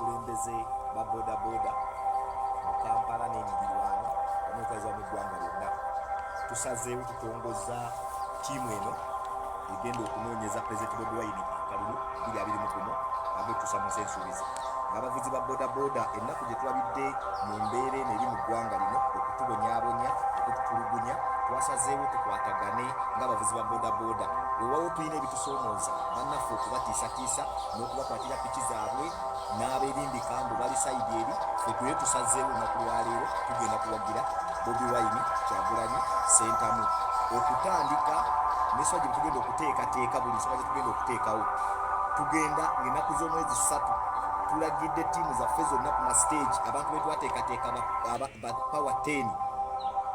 Ng'abakulembeze ba bodaboda mu Kampala n'emirirwano omwetazibwa mu ggwanga lyonna, tusazeewo tutongoza ttiimu eno egenda okunoonyeza Pulezidenti Bobi Wine akalulu 2021 agetuusa mu nsi ensuubize. Ng'abavuzi ba bodaboda, ennaku gye tulabidde mu mbeera eno eri mu ggwanga lino okutubonyaabonya, okututulugunya, twasazeewo tukwatagane ng'abavuzi ba bodaboda. Weewaawo tulina ebitusoomooza, bannaffe okubatiisatiisa n'okubakwatira piki zaabwe n'abeerimbika mbu bali sayidi eri. Ffe tuye tusazeewo olunaku lwaleero tugenda kuwagira Bobi Wine Kyagulanyi Ssentamu okutandika n'ensonga gye tugenda okuteekateeka. Buli nsonga gye tugenda okuteekawo, tugenda ng'ennaku z'omwezi 3 tulagidde ttiimu zaffe zonna ku masiteegi, abantu be twateekateeka ba power 10.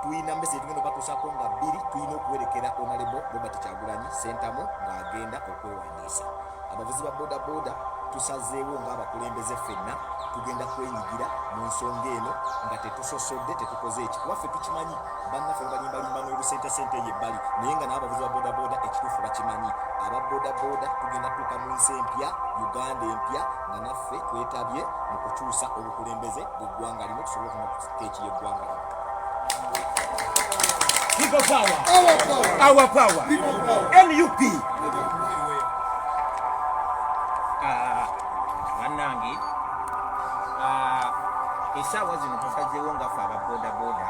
Tulina message tugenda obatuusako nga 2 tulina okuwerekera Honorable Robert Kyagulanyi Ssentamu ng'agenda okwewandiisa. Abavuzi ba bodaboda tusazeewo ng'abakulembeze ffenna tugenda kwenyigira mu nsonga eno nga tetusosodde, tetukoze eki, kuba ffe tukimanyi bannaffe babalimbalimba n'obusentesente eyo ebbali, naye nga n'abavuzi ba bodaboda ekituufu bakimanyi. Aba bodaboda tugenda tutuuka mu nsi empya, Uganda empya, nga naffe twetabye mu kukyusa obukulembeze bw'eggwanga lino, tusobole okuna ku siteegi y'eggwanga lino. People power. Our power. Our power. People power. NUP. Ah, bannange, ah, essaawa zino tusazeewo nga ffe aba bodaboda,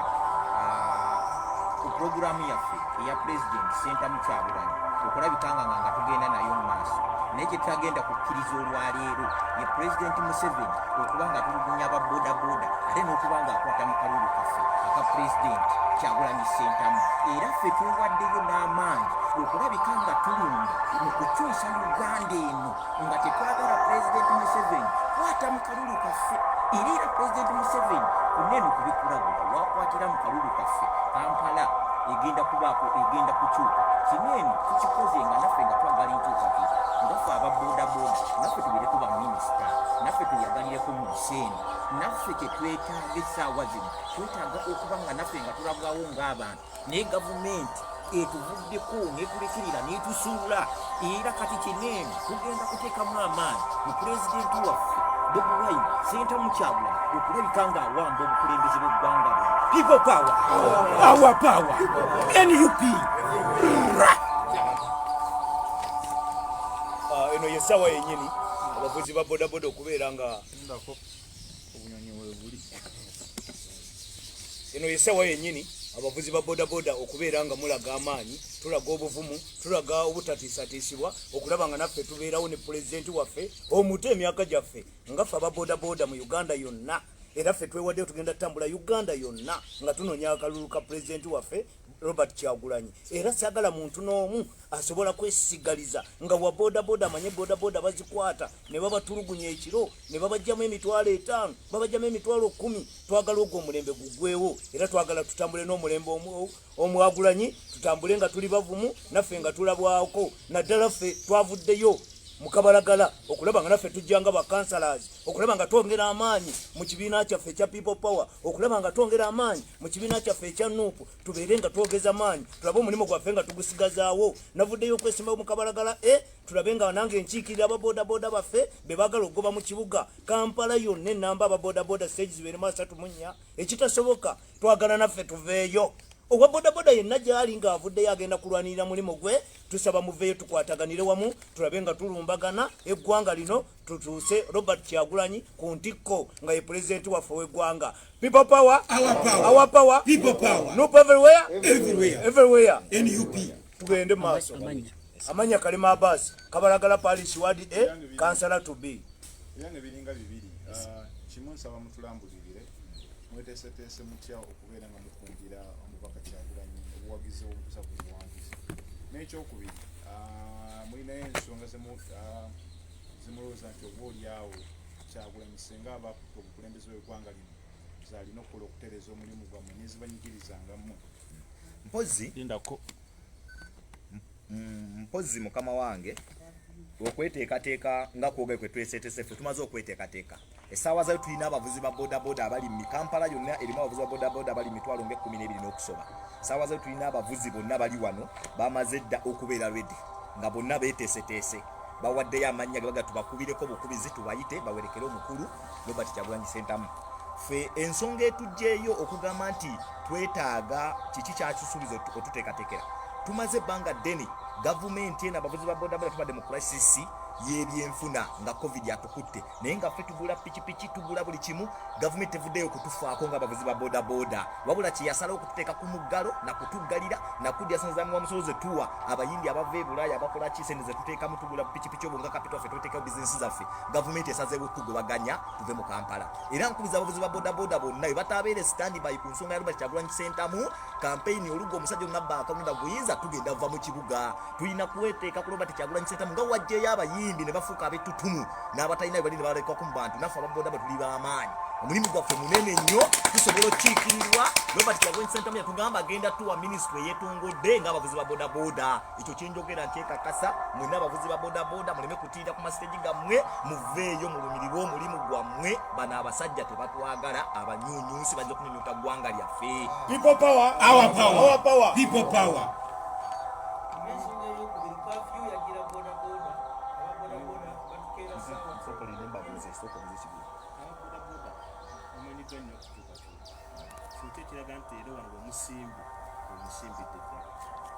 ah, ku pulogulaamu yaffe eya Pulezidenti Sentamu Kyagulanyi okulabika nga tugenda nayo mu maaso, naye kyetutagenda kukkiriza olwaleero ye Pulezidenti Museveni okuba nga tulugunya aba bodaboda, ate n'okuba nga akwata mu kalulu kaffe aka Pulezidenti Kyagulanyi Sentamu. Era ffe twewaddeyo n'amaanyi okulabika nga tulumba mu kukyusa Uganda eno, nga tetwagala Pulezidenti Museveni kwata mu kalulu kaffe. Era Pulezidenti Museveni kuneeno kubikulabula wakwatira mu kalulu kaffe, Kampala egenda kubaako, egenda kukyuka. Kino eno tukikoze nga naffe nga twagala enkyukakyuka, nga ffe aba bodaboda naffe tubeereko baminisita, naffe tuyagalireko mu nsi eno. Naffe kyetwetaaga essaawa zino, twetaaga okuba nga naffe nga tulabwawo ng'abantu, naye gavumenti etuvuddeko netulekirira netusuula. Era kati kino eno tugenda kuteekamu amaanyi mu pulezidenti waffe Bobi Wine Sentamu Kyagulanyi okulabika ng'awamba obukulembeze bw'eggwanga lino. People power. Our power. NUP. Ah, eno ye ssaawa yennyini abavuzi ba bodaboda okubeera nga Obunyonyi webuli. Eno ye ssaawa yennyini abavuzi ba bodaboda okubeera nga mulaga amaanyi, tulaga obuvumu, tulaga obutatiisatiisibwa, okulaba nga naffe tubeerawo ne pulezidenti waffe omuto emyaka gyaffe nga ffe aba bodaboda mu Uganda yonna. Era ffe twewaddeyo, tugenda tutambula Uganda yonna nga tunoonya akalulu ka pulezidenti waffe Robert Kyagulanyi. Era saagala muntu n'omu asobola kwesigaliza nga wa bodaboda amanye bodaboda bazikwata ne babatulugunya ekiro ne babajjamu 50,000, babajjamu 10,000. Twagala ogwo omulembe gugwewo, era twagala tutambule n'omulembe omwagulanyi, tutambule nga tuli bavumu, naffe nga tulabwako. Naddala ffe twavuddeyo mu kabalagala okulaba nga naffe tujja nga bakansalazi, okulaba nga twongera amaanyi mu kibiina kyaffe ekya People Power, okulaba nga twongera amaanyi mu kibiina kyaffe ekya NUP, tubeere nga twogeza maanyi, tulabe omulimu gwaffe nga tugusigazaawo. Navuddeyo okwesimbawo mu kabalagala e tulabe nga nange nkiikirira ababodaboda baffe be baagala okugoba mu kibuga Kampala yonna enamba. Ababodaboda stage zibeeremu 34, ekitasoboka. Twagala naffe tuveeyo. Owa bodaboda yenna gyali ng'avuddeyo agenda kulwanirira mulimu gwe, tusaba muveeyo, tukwataganire wamu, tulabe nga tulumbagana eggwanga lino, tutuuse Robert Kyagulanyi ku ntikko nga ye pulezidenti waffe ow'eggwanga. People power. Our power. Our power. People power. NUP everywhere. Everywhere. Everywhere. NUP. Tugende maaso. Amanya Kalema Abbas, Kabalagala Parish, Ward A, Kansala to be. Ebyange biringa bibiri. Ah, kimu nsaba mutulambulirire mweteeseteese mutya okubeera nga mukungira omubaka Kyagulanyi obuwagizi obutuusa ku buwanguzi, n'ekyokubiri, ah, mulinayo ensonga ah, zemulowooza nti oba oliawo Kyagulanyi senga aba akutte obukulembeze bw'eggwanga lino zalina okukola okutereeza omulimu gwammwe nezibanyigirizanga mmwe? Mpozi Lindako. Mpozi mukama wange, okweteekateeka nga kwogere kwe tweseetese, ffe tumaze okweteekateeka. Essaawa zayo tulina abavuzi ba bodaboda abali mu Kampala yonna, erimu abavuzi ba bodaboda abali mitwalo nga 12 n'okusoba. Essaawa zayo tulina abavuzi bonna bali wano, bamaze dda okubeera ready, nga bonna beeteeseteese. Bawaddeyo amannya ge baga tubakubireko bukubizi tubayite bawerekere omukulu Robert Kyagulanyi Ssentamu. Ffe ensonga etujjeeyo okugamba nti twetaaga kiki kyakisuubiza otuteekateekera. Tumaze ebbanga ddene gavumenti eno abavuzi ba bodaboda tubadde mu crisis y'ebyenfuna nga covid atukutte, naye nga ffe tugula pikipiki, tugula buli kimu, gavumenti tevuddeyo kutufaako nga abavuzi ba bodaboda, wabula kye yasalawo okututeeka ku muggalo nakutuggalira nakudya sente za muwamusolo ze tuwa abayindi abava e Bulaaya abakola ki, sente ze tuteekamu tugula pikipiki obwo nga kapito waffe tweteekawo bizinesi zaffe. Gavumenti esazeewo tugobaganya tuve mu Kampala. Era nkubiza abavuzi ba bodaboda bonna bwe bataabeere stand by ku nsonga ya Robert Kyagulanyi Ssentamu kampeyini olugga omusajja onabba akalonda buyinza tugenda va mu kibuga. Tulina kweteeka ku Robert Kyagulanyi Ssentamu nga wajjeyo abayimbi ne bafuuka ab'ettutumu n'abatalina bwe bali ne balekwa mu bantu. Naffe ababodaboda tuli b'amaanyi, omulimu gwaffe munene nnyo, tusobola okukiikirirwa. Robert Kyagulanyi Ssentamu yatugamba agenda tuwa minisitule eyeetongodde ng'abavuzi ba bodaboda. Ekyo kyenjogera nkyekakasa, mwenna abavuzi ba bodaboda muleme kutiira ku masiteegi gammwe, muveeyo mulumirirwe omulimu gwammwe. Bano abasajja tebatwagala, abanyunyunsi bajja kunyunyuta ggwanga lyaffe. People power, our power, our power, people power. Ensonga eyokubiri, kafyu yagira bodaboda, ababodaboda batukeera ssaawa. Sooka olinde mbabuuze, sooka obuuze ekibuuzo. Ababodaboda bamanyiddwa nnyo okukyukakyuka, so ki ekiraga nti era wano omusimbi omusimbidde ddala?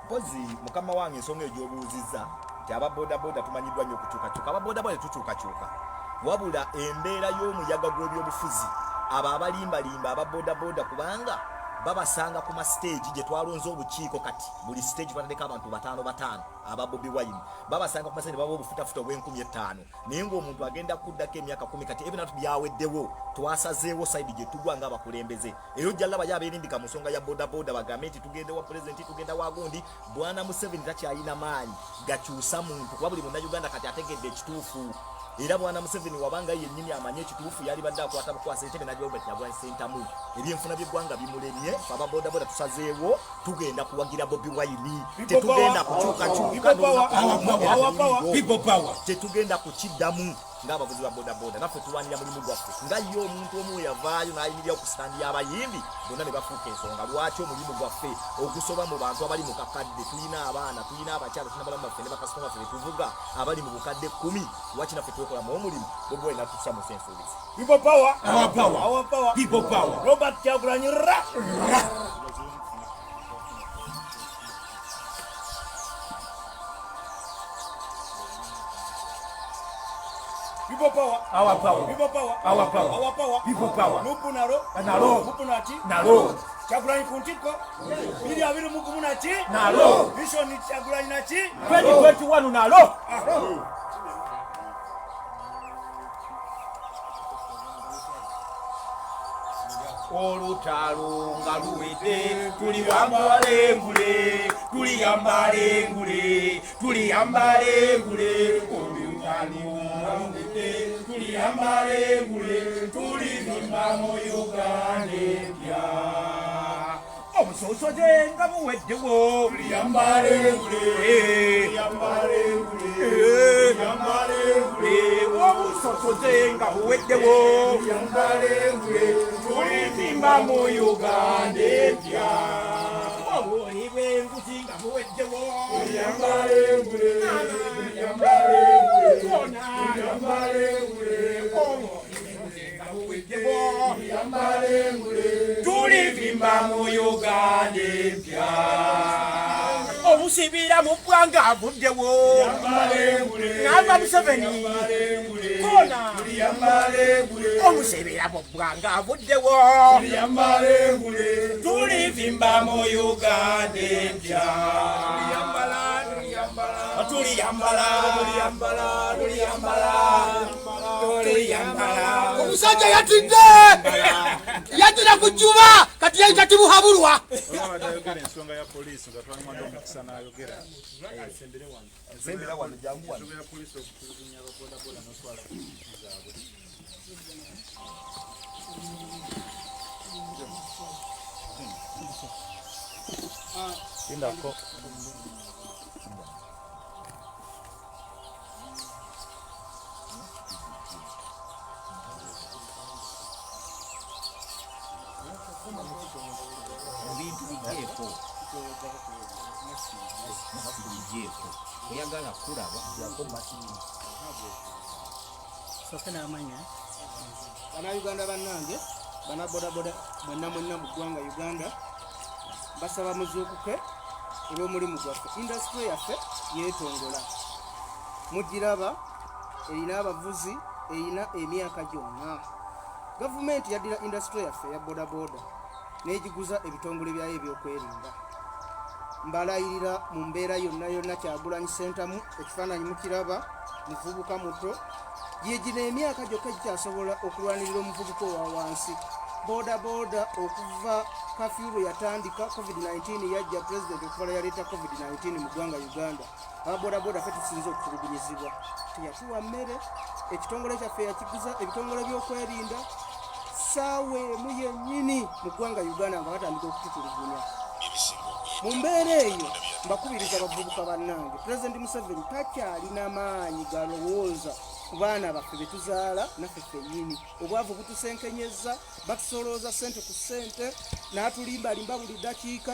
Mpozi mukama wange, ensonga eyo gy'obuuzizza nti ababodaboda tumanyiddwa nnyo okukyukakyuka, ababodaboda tetukyukakyuka, wabula embeera y'omuyaga gw'ebyobufuzi abo abalimbalimba ababodaboda kubanga babasanga ku masiteegi gye twalonze obukiiko. Kati buli siteegi twataddeko abantu bataano bataano aba Bobi Wine, babasanga ku masiteegi ne baba obufutafuta obw'enkumi ttaano, naye ng'omuntu agenda kuddako emyaka 10. Kati ebinatu byaweddewo, twasazeewo side gye tugwa ng'abakulembeze. Era ojja labayo abeerimbika mu nsonga ya bodaboda bagambe nti tugende wa pulezidenti, tugenda wa gundi. Bwana Museveni takyalina maanyi gakyusa muntu, kuba buli munnayuganda kati ategedde ekituufu. Era bwana Museveni wabanga yennyini amanyi ekituufu, yalibadde akwata bukwasa entebe n'agiwa Robert Kyagulanyi Ssentamu. Ebyenfuna by'eggwanga bimulemye. Fe ababodaboda tusazeewo tugenda kuwagira Bobi Wine, tetugenda kukyukakyuka. People power. Tetugenda kukiddamu ng'abavuzi ba bodaboda. Naffe tulwanira mulimu gwaffe nga ye omuntu omu we yavaayo n'ayimirira ku sitandi y'abayimbi bonna ne bafuuka ensonga. Lwaki omulimu gwaffe ogusoba mu bantu abali mu kakadde? Tulina abaana, tulina abakyala, tulina balamu baffe ne bakasitoma baffe betuvuga abali mu bukadde 10. Lwaki naffe twekolamu omulimu? Bobi Wine natutusa mu nsi ensuubizi. People power, Our power, our power, people power. Robert Kyagulanyi ra. People power, Our power, people power, our power, our power, people power. NUP nalo, Nalo. NUP naki, Nalo. Kyagulanyi ku ntikko, 2021 naki, Nalo. Vision Kyagulanyi naki, 2021 nalo. Olutalo nga luwedde, tuliyambala engule, tuliyambala engule, tuliyambala engule. Olutalo nga luwedde, tuliyambala engule, tulivimba mu Uganda empya. Obusosoze nga buweddewo, Tuliyambala engule, tuliyambala engule, tuliyambala engule, obusosoze nga buweddewo, tuliyambala engule, tulivimba mu Uganda empya. Obuli bw'enguzi nga buweddewo, tuliyambala engule, tuliyambala engule, tuliyambala engule, obuli bw'enguzi nga buweddewo, tuliyambala engule, tulivimba mu Uganda empya. Omusibira mu bbwanga avuddewo, tuliyambala engule, ngamba Museveni tuliyambala engule, kona. Tuliyambala engule, Omusibira mu bbwanga avuddewo, tuliyambala engule, tulivimba mu Uganda empya. Tuliyambala, tuliyambala, tuliyambala, tuliyambala, tuliyambala, tuliyambala. Omusajja yatidde, yattira ku jjuba, kati yayita tibuhabulwa. Olaba ayogera ensonga ya poliisi nga twamuwadde omukisa n'ayogera. Sembera wano, jangu wano. Ensonga ya poliisi okutulugunya ababodaboda n'otwala pikipiki zaabwe. Lindako. Ebintu bigyeko, bigyeko. Oyagala kulaba Jako masiki. Soke n'amanya. Bannayuganda bannange, bannabodaboda mwenna mwenna mu ggwanga Uganda, mbasaba muzuukuke olw'omulimu gwaffe. Indasitule yaffe yeetongola, mugiraba erina abavuzi, erina emyaka gyonna. Gavumenti yaddira indasitule yaffe eya bodaboda n'egiguza ebitongole byayo ebyokwerinda. Mbalayirira mu mbeera yonna yonna, Kyagulanyi Ssentamu ekifaananyi mukiraba, muvubuka muto, gyegino emyaka gyokka gikyasobola okulwanirira omuvubuka owa wansi. Bodaboda okuva kafyu lwe yatandika, COVID-19 yajja, pulezidenti okuva lwe yaleeta COVID-19 mu ggwanga Uganda, ababodaboda ffe tusinze okutulugunyizibwa. Teyatuwa mmere, ekitongole kyaffe yakiguza ebitongole by'okwerinda. Ssaawa emu yennyini mu ggwanga Uganda nga batandika okututulugunya. Mu mbeera eyo mbakubiriza bavubuka bannange, Pulezidenti Museveni takyalina maanyi galowooza ku baana baffe be tuzaala naffe ffennyini. Obwavu butusenkenyezza, batusolooza ssente ku ssente n'atulimbalimba buli ddakiika.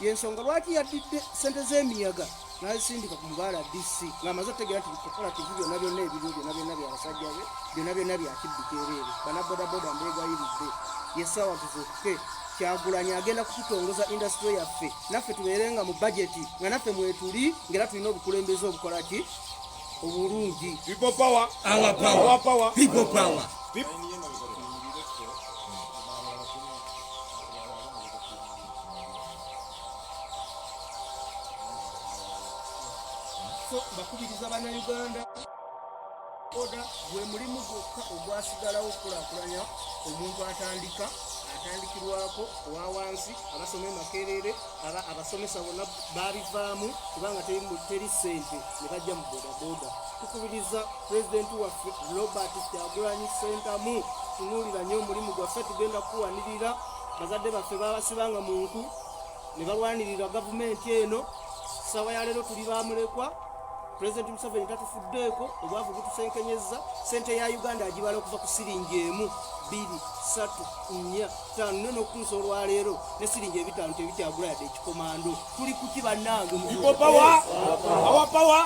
Yensonga lwaki yaddidde ssente z'emiyaga n'azisindika ku mubaala DC ng'amaze otegeera nti bikokolativu byonna byonna ebiriwo byonna byonna bya basajja be, byonna byonna bya kibbi kyereere. Banabodaboda mbeegayiridde, yessaawa tuzuukuke. Kyagulanyi agenda kututongoza indasitule yaffe, naffe tubeere nga mu bajeti nga naffe mwetuli, ng'era tulina obukulembeze obukola ki obulungi. People power. Our power. Our power. People power. So mbakubiriza Bannayuganda, oda gwe mulimu gwokka ogwasigalawo okukulaakulanya omuntu atandika atandikirwako owa wansi. Abasoma e Makerere, abasomesa bonna babivaamu kubanga teri ssente ne bajja mu bodaboda. Tukubiriza pulezidenti waffe Robert Kyagulanyi Ssentamu, tunuulira nnyo omulimu gwaffe, tugenda kukuwanirira. Bazadde baffe babasibanga mu nku ne balwanirira gavumenti eno. Ssaawa ya leero tuli bamulekwa. Pulezidenti Museveni tatufuddeeko, obwavu butusenkenyezza. Ssente ya Uganda agibala okuva ku siringi 1, 2, 3, 4, 5 ne n'okutuusa olwaleero ne siringi 5 tebikyagula yadde ekikomando. Tuli kuki bannange? People power. Our power.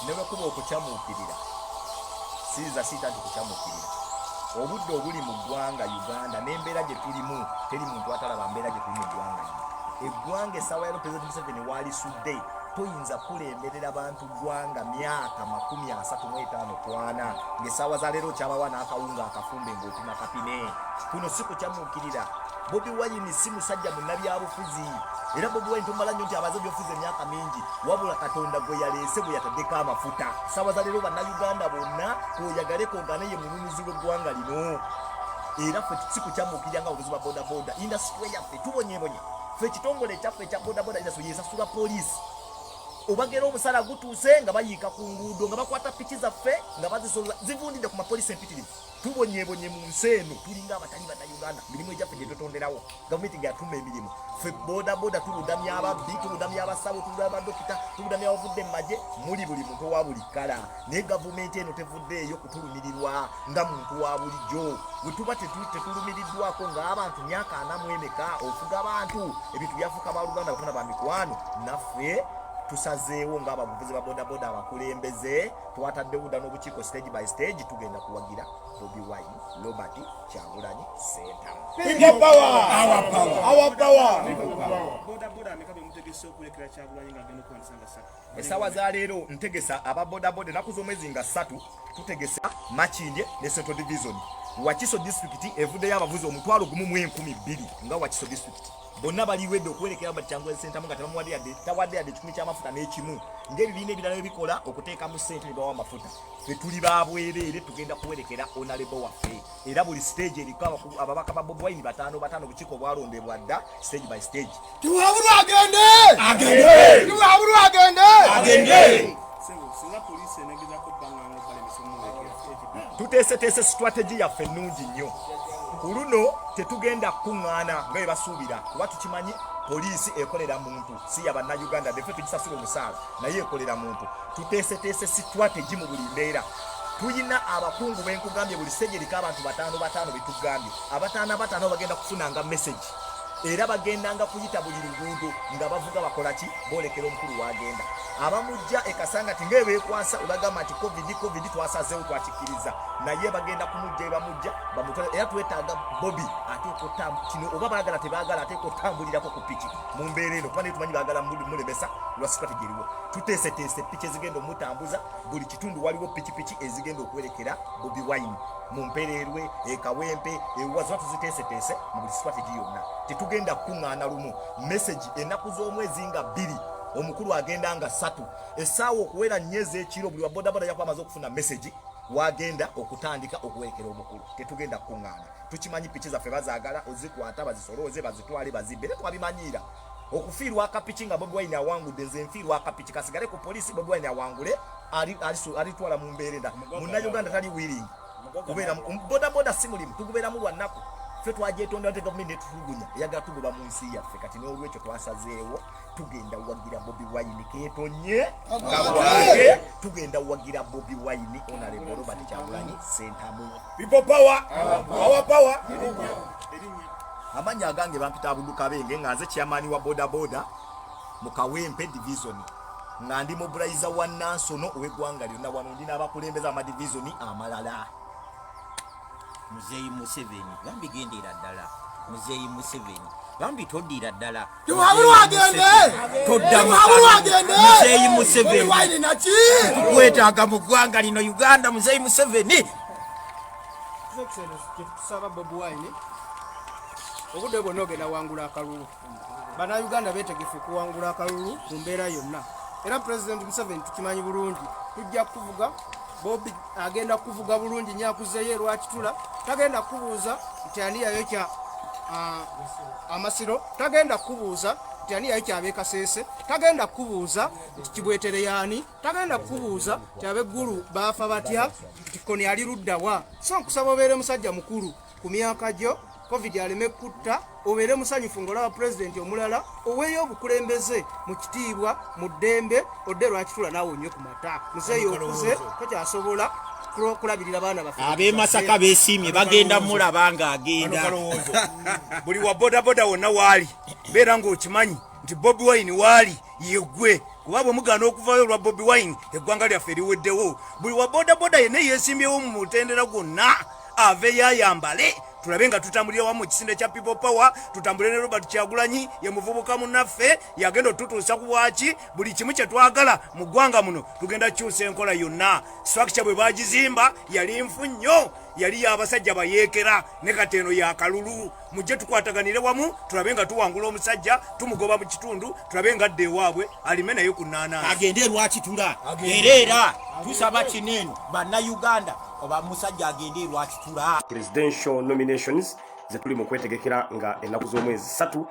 Newekuba okukyamuukirira, siyinza siyita nti kukyamuukirira. Obudde obuli mu ggwanga Uganda n'embeera gye tulimu, teri muntu atalaba mbeera gye tuli mu ggwanga lino. Eggwanga essaawa ya Pulezidenti Museveni waalisudde, toyinza kulemberera bantu ggwanga myaka 35 kwana ng'essaawa za leero okyabawa n'akawunga akafumbe ng'opima kapine. Kuno si kukyamuukirira. Bobi Wine si musajja munnabyabufuzi, era Bobi Wine tomala nnyo nti abaze ebyobufuzi emyaka mingi, wabula Katonda gwe yaleese bwe yataddeko amafuta. Essaawa za leero Bannayuganda bonna koyagale kogane ye mununuzi w'eggwanga lino. Era ffe si kukyamuukirira nga abavuzi ba bodaboda. Indasitule yaffe tubonyebonye. Ffe ekitongole ekyaffe ekya bodaboda indasitule yesasula poliisi. Obagera omusala gutuuse nga bayiika ku nguudo, nga bakwata piki zaffe nga bazisoloza, zivundidde ku mapoliisi empitirivu. Tubonyebonye mu nsi eno, tulinga abatali Bannayuganda. Mirimu egyaffe gye tutonderawo, gavumenti nga yatuma emirimu. Ffe bodaboda tubudamya ababbi, tubudamya abasawo, tubudamya abadokita, tubudamya abavudde mu magye, muli buli muntu owa buli kkala. Naye gavumenti eno tevuddeeyo kutulumirirwa nga muntu wa bulijjo. Bwe tuba tetulumiriddwako ng'abantu myaka ana mu emeka ofuga abantu, ebintu byafuuka baluganda batona ba mikwano. Naffe tusazeewo ng'abavuzi ba bodaboda abakulembeze, twataddewo dda n'obukiiko stage by stage, tugenda kuwagira Bobi Wine Robert Kyagulanyi Ssentamu. People power. Our power. Our power. Bodaboda ameka be mutegese okulekera Kyagulanyi ng'agenda okuwandisa nga 3? Essaawa za leero ntegesa ababodaboda ennaku z'omwezi nga 3 tutegesa Makindye ne Central Division. Wakiso district evuddeyo abavuzi 12,000 nga Wakiso district bonna baliwedde okuwerekera Robert Kyagulanyi Ssentamu nga tebamuwadde yadde, tawadde yadde ekikumi ky'amafuta n'ekimu ng'ebibiina ebirala bye bikola okuteekamu ssente ne bawa amafuta. Ffe tuli ba bwereere, tugenda kuwerekera onalebo waffe. Era buli stage eriko ababaka ba Bobi Wine 5 5, obukiiko bwalondebwa dda stage by stage. Tiwabulwa agende! Agende! Tiwabulwa agende! Agende! Singa poliisi enegezaako bbanganga obalemesa omuwerekera. Tuteeseteese strategy yaffe ennungi nnyo. Ku luno tetugenda kukuŋŋaana nga bwe basuubira, kuba tukimanyi Poliisi ekolera muntu, si ya Bannayuganda. Defe tugisasula omusaala, naye ekolera muntu. Tuteeseteese strategy mu buli mbeera. Tuyina abakungu benkugambye, buli stage eriko abantu bataano bataano betugambye. Abataano abataano bagenda kufunanga message, era bagendanga kuyita buli luguudo nga bavuga, bakola ki, boolekera omukulu wagenda. Abamujja ekasanga ti ngaebeekwasa webagamba nti COVID, COVID twasazeewo, twakikkiriza, naye bagenda kumujja, ebamujja bamutwale. Era twetaaga Bobi ateeka kino, oba baagala tebaagala, ateeka otambulirako ku piki mu mbeera eno, kuba naye tumanyi baagala mulemesa lwa strategy eriwo. Tuteeseteese piki ezigenda omutambuza buli kitundu. Waliwo pikipiki ezigenda okuwerekera Bobi Wine mu Mpereerwe, Ekawempe, ewaziba tuziteeseteese mu buli strategy yonna. Tetugenda kukuŋŋaana lumu. Message ennaku z'omwezi nga 2, omukulu agenda nga 3, essaawa okuwera 4 ez'ekiro, buli wa bodaboda yakuba amaze okufuna message wagenda okutandika okuwerekera omukulu. Tetugenda kukuŋŋaana. Tukimanyi piki zaffe bazaagala ozikwata, bazisolooze, bazitwale, bazibbe. Era twabimanyiira okufiirwa akapiki nga Bobi Wine awangudde. Nze nfiirwa akapiki kasigale ku poliisi, Bobi Wine awangule, alitwala mu mbeera endala. Munnayuganda tali willing kubeera bodaboda, si mulimu tugubeeramu lwa nnaku. Ffe twagyetondera te gavumenti netutulugunya, eyagala tugoba mu nsi yaffe. Kati n'olwekyo twasazeewo tugenda wagira Bobi Wine, ketonye kabwake, tugenda wagira Bobi Wine, Honorable Robert Kyagulanyi Sentamu. People power, our power. Amannya agange bampita Abudu Kabenge, nga nze chairman wa bodaboda mu Kawempe division, nga ndi mobilizer wa Nansono ow'eggwanga lyonna. Wano ndi n'abakulembeze amadivizoni amalala. Muzeeyi Museveni, bambi gendera ddala. Muzeeyi Museveni, bambi toddira ddala. Timuhabulwa agende. Todda. Timuhabulwa agende. Muzeeyi Museveni. Bobi Wine naki? Tukwetaaga mu ggwanga lino Uganda, Muzeeyi Museveni. Kyetusaba Bobi Wine, obudde bwonna ogenda wangula akalulu. Bannayuganda beetegefu okuwangula akalulu mu mbeera yonna. Era Pulezidenti Museveni, tukimanyi bulungi tujja kuvuga. Bobi agenda kuvuga bulungi nnyo, akuzeeyo erwakitula. Tagenda kukubuuza nti ani yayokya amasiro, tagenda kukubuuza nti ani yayokya ab'ekaseese, tagenda kukubuuza nti Kibwetere yaani, tagenda kukubuuza nti ab'eggulu baafa batya, nti Koni ali luddawa. So nkusaba obeere musajja mukulu ku myaka gyo, COVID aleme kutta, obeere musanyufu ng'olaba pulezidenti omulala, oweeyo obukulembeze mu kitiibwa, mu ddembe, odde lwakitula naawe onywe ku mata. Muzeeyi, okuze, tokyasobola kulabirira baana baffe. Ab'e Masaka beesiimye, bagenda mulaba ng'agenda. Kalowoozo, buli wa bodaboda wonna waali, beera ng'okimanyi nti Bobi Wine waali yeggwe, kuba bwe mugaana okuvayo olwa Bobi Wine, eggwanga lyaffe liweddewo. Buli wa bodaboda yenna yeesimbyewo mu mutendera gwonna aveeyo ayambale, tulabe nga tutambulira wamu mu kisinde kya People Power, tutambule ne Robert Kyagulanyi. Ye muvubuka munnaffe, yagenda otutuusa ku bwaki buli kimu kye twagala mu ggwanga muno. Tugenda kukyusa enkola yonna. Structure bwe bagizimba yali nfu nnyo, yali y'abasajja bayeekera, ne kati eno yakalulu. Mujje tukwataganire wamu, tulabe nga tuwangula omusajja, tumugoba mu kitundu, tulabe nga adda ewaabwe alime naye ku naanaasi. Agende Lwakitula. Era tusaba kino eno, Bannayuganda, oba musajja agende Lwakitula. Presidential nominations zetuli mu kwetegekera nga ennaku z'omwezi 3.